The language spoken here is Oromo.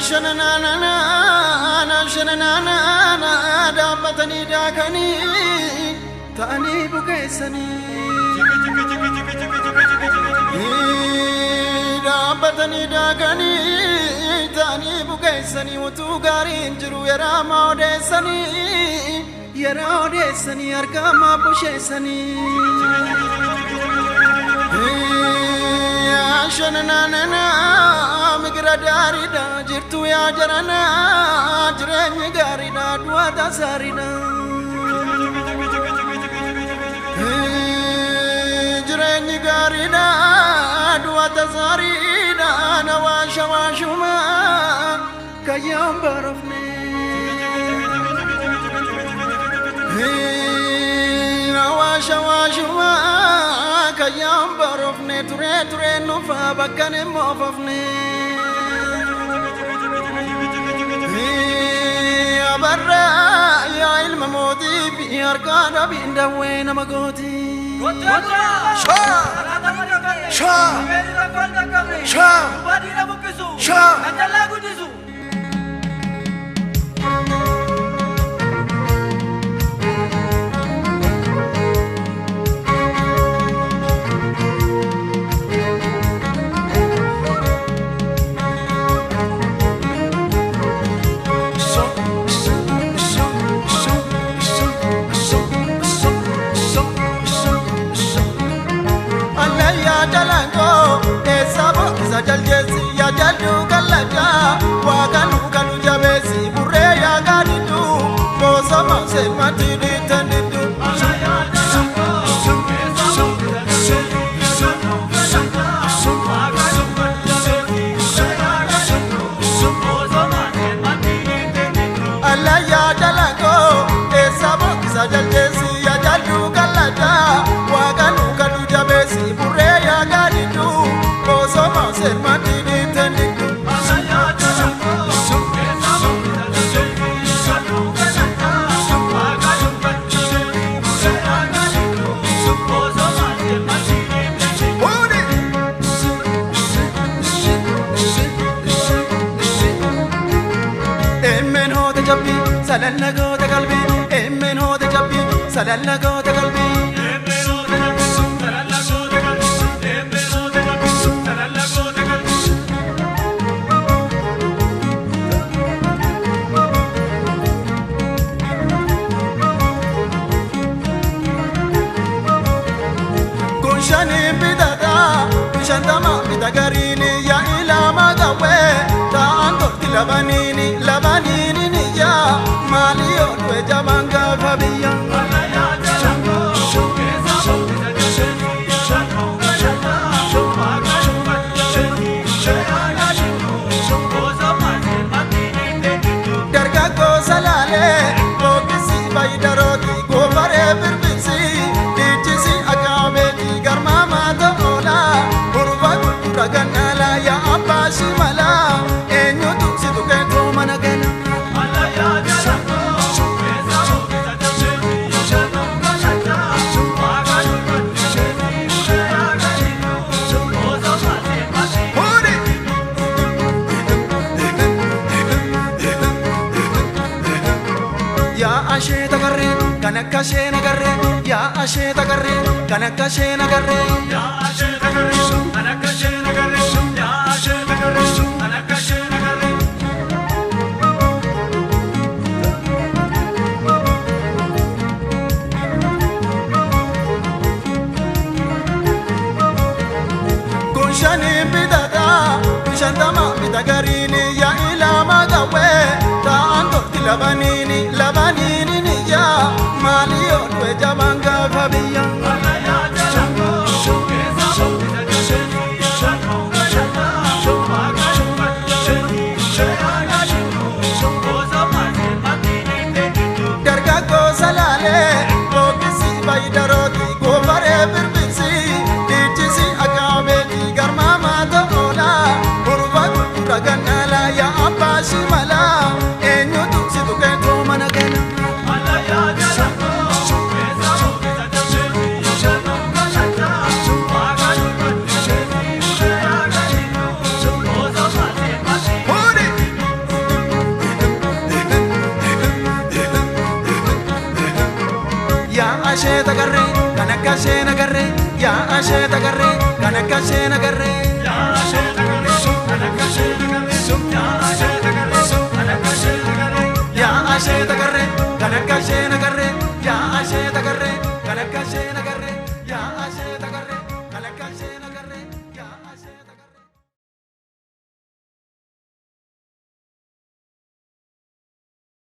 Shananana dhaabbatanii daakanii ta'anii bukeessanii. Dhaabbatanii daakanii ta'anii bukeessanii utuu gaariin jiru yeroo odeessanii yeroo odeessanii argama busheessanii. Shananana migira gaariidha jirtu yaa jarana jireenyi gaariidha du'a tasaariidha. Jireenyi gaariidha du'a tasaariidha nawaasha waashuma kayyaan barofne. Nawaasha waashuma kayyaan barofne ture ture nufa bakkan hin moofofne. Abarra yaa ilma mootii fi harkaa dhabiin dawwee nama gooti. Shaa! Shaa! Shaa! Shaa! Allayyaa jalangoo eessa boqqisa jaljeessi yaa jalluu kallachaa waa kanuu kanu jabeessi burree yaa gaadiddu boosoma seematti dhiittan diddu. Allayyaa jalangoo eessa boqqisa jaljeessi yaa jalluu kallachaa waa kanuu kanu jabeessi burree yaa gaadiddu boosoma seematti dhiittan diddu. Emmeen hoota jabbii salalla goota qalbii emmeen hoota jabbii salalla goota qalbii. Kun shaniin bitataa shantama bita gariini yaa ilama qawwee ta'an torti labaniini labaniini ni yaa maali yoo du'e jabaan gaafa biyya. Dargaggoo salaalee booqqisi faayidarooti goofaree birbirsi dhiichisi akaabeeti garmaamaa ta'oola urfa gurgura gannaala yaa abbaa shimala eenyutu si tuqeetoo mana gala. Fuudhi! Yaa ashee tagarree kan akka ishee nagarree yaa ashee tagarree kan akka ishee nagarree. Kun shaniin bitataa shantama bita gariini yaa ilama qawwee ta'an torti labaniini labaniini ni yaa maali yoo du'e jabaan gaafa biyya. Dargaggoo salaalee booqqisi faayidarooti goofaree birbirsi dhiichisi akaabeeti garmaamaa ta'oola urfa gurgura gannaala yaa abbaa shimala eenyutu si tuqeetoo mana gala. Fuudhi! Ashee tagarree kan akka ishee nagarree, yaa ashee tagarree kan akka ishee nagarree. Yaa ashee tagarree kan akka ishee nagarree, yaa ashee.